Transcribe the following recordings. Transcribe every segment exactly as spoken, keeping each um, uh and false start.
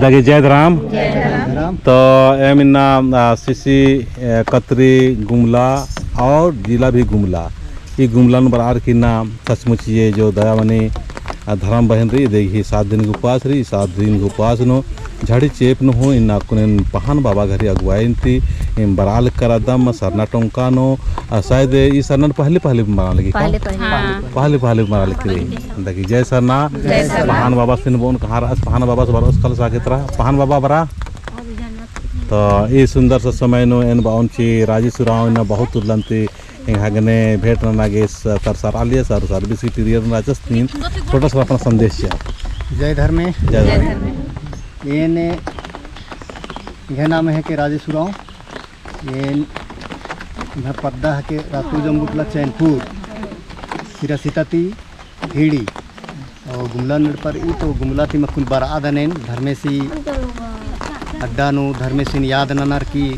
दागे जय धरम। जय धरम। तो एम इन्ना, आ, सिसी, ए, कतरी गुमला और जिला भी गुमला। ई गुमला नू बरआर की इन्ना सचमुच ये जो दयामनी, आ, धरम बहिन रई, इदी गही सात दिन गही उपास रई, सात दिन गही उपास नू झाड़ी चेंप नू हूँ इन्ना अक्कुन एन पहान बाबा गही अगुवाई ती एम बरआ लगदम सरना टोंका नू, आ, शायद ई सरना नू पहली पहली मना लगी का? पहली पहली। हाँ। पहली पहली मना लगी। दागे जय सरना। जय सरना। पहान बाबासिन बओन कहाँ रअस, पहान बाबास बरओस कल साकेतरा, पहान बाबा बरआ। तो ई सुंदर सा समय नू एन बओन ची राजेश उराँव इन्ना बहुत उल्लन्ती एंग्है गने भेंट नना गे तरसरआ लगिया, सर service की period नू रहचस नीन छोटा सा अपना संदेश चिआ। जय धर्मे। जय धर्मे। एन, एंग्है नाम हेके राजेश उराँव। एन एंग्है पद्दा हेके रातू जम्बुटला चैनपुर, सिरासिता ती हीड़ी। और गुमला नू एड़पा रई, तो गुमला ती अक्कुन बरआदन एन, धर्मेसी अड्डा नू धर्मेसिन याद ननर की,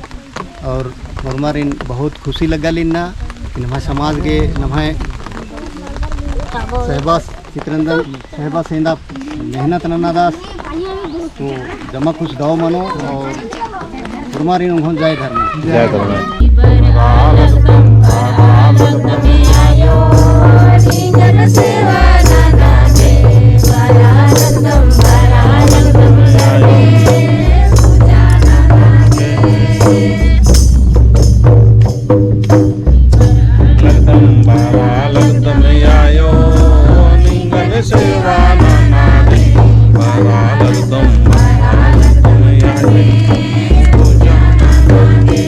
और होरमारिन बहुत खुशी लग्गाली इन्ना कि नम्है समाज गे, नम्है सहबास चितरंजन सहबास एन्दा मेहनत ननादस, तो जम्मा कुछ दव मनो और होरमारिन ओंघोन जय धर्मे। जय धर्मे। लगदम बरआ लगदम आयो, निंगन सेवा नना गे। बरआ लगदम, बरआ लगदम आयो, पूजा नना गे।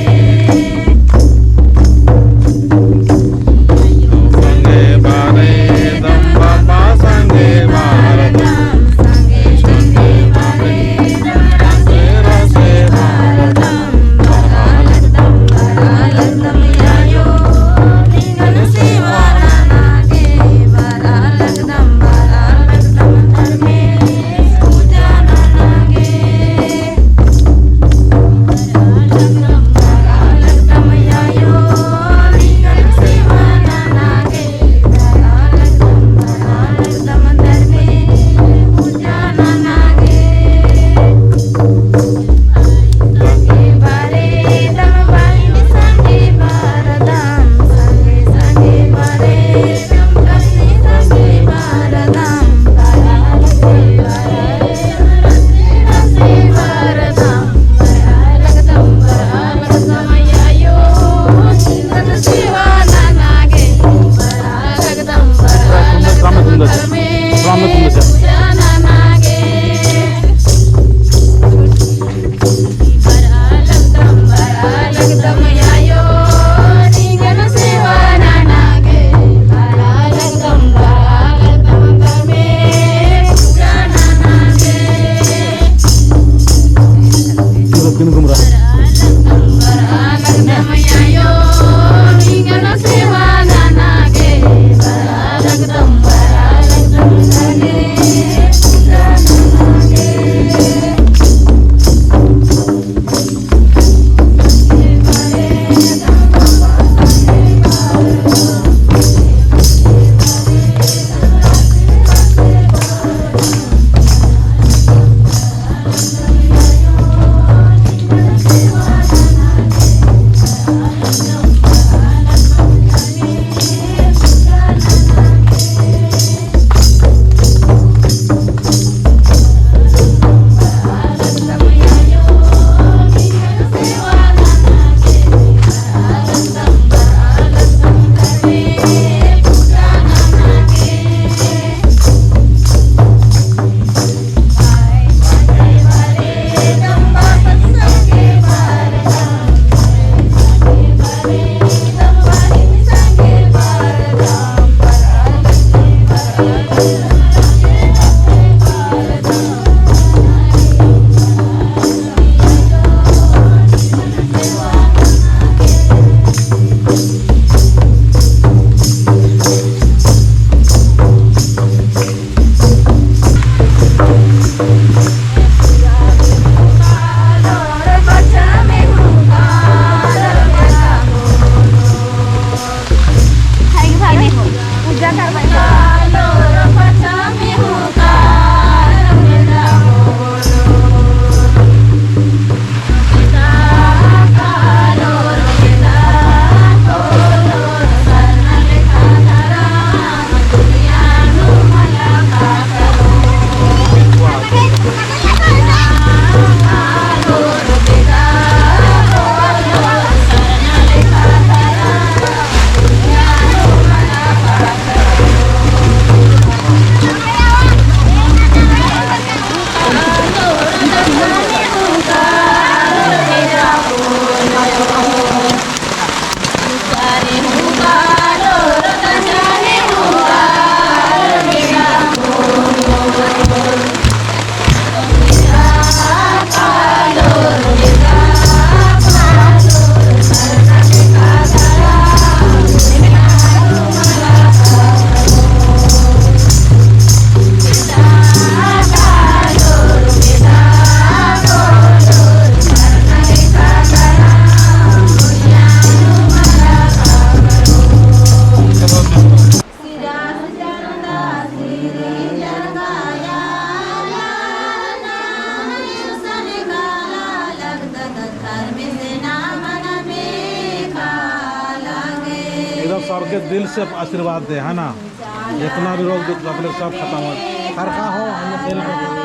संगे बरआ लगदम बाबा सबके दिल से आशीर्वाद दे, है ना? जितना भी रोग दुख तकलीफ सब खत्म हो। हर का हो, हमने दिल को